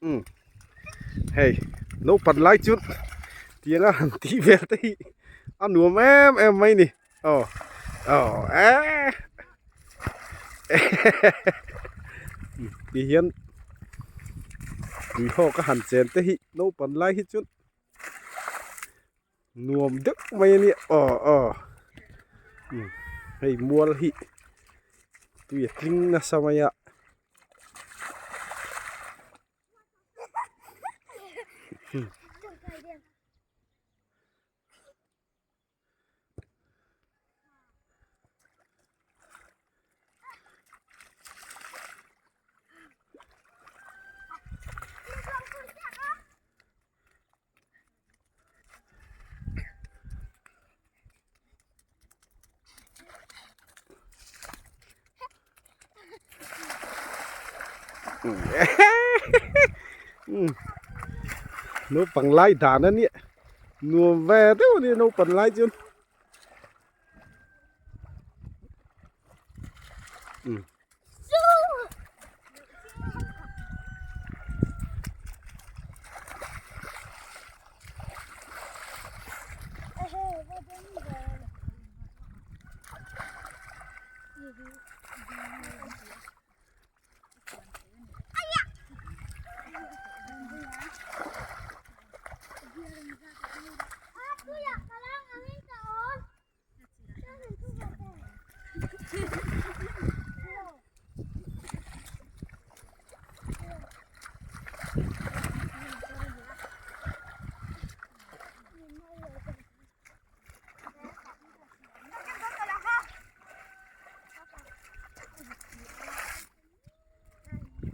Umm hei naupang lai chu tianga han tih vel te hi a nuam em em mai a ni aw aw eee ti hian tuihawk a han chen te hi naupang lai hi chuan nuam deuh mai a nia aw aw hei mual hi tui a tling nasa mai a. Naupang lai dan a nia nuam ve deuh a nia naupang lai chuan.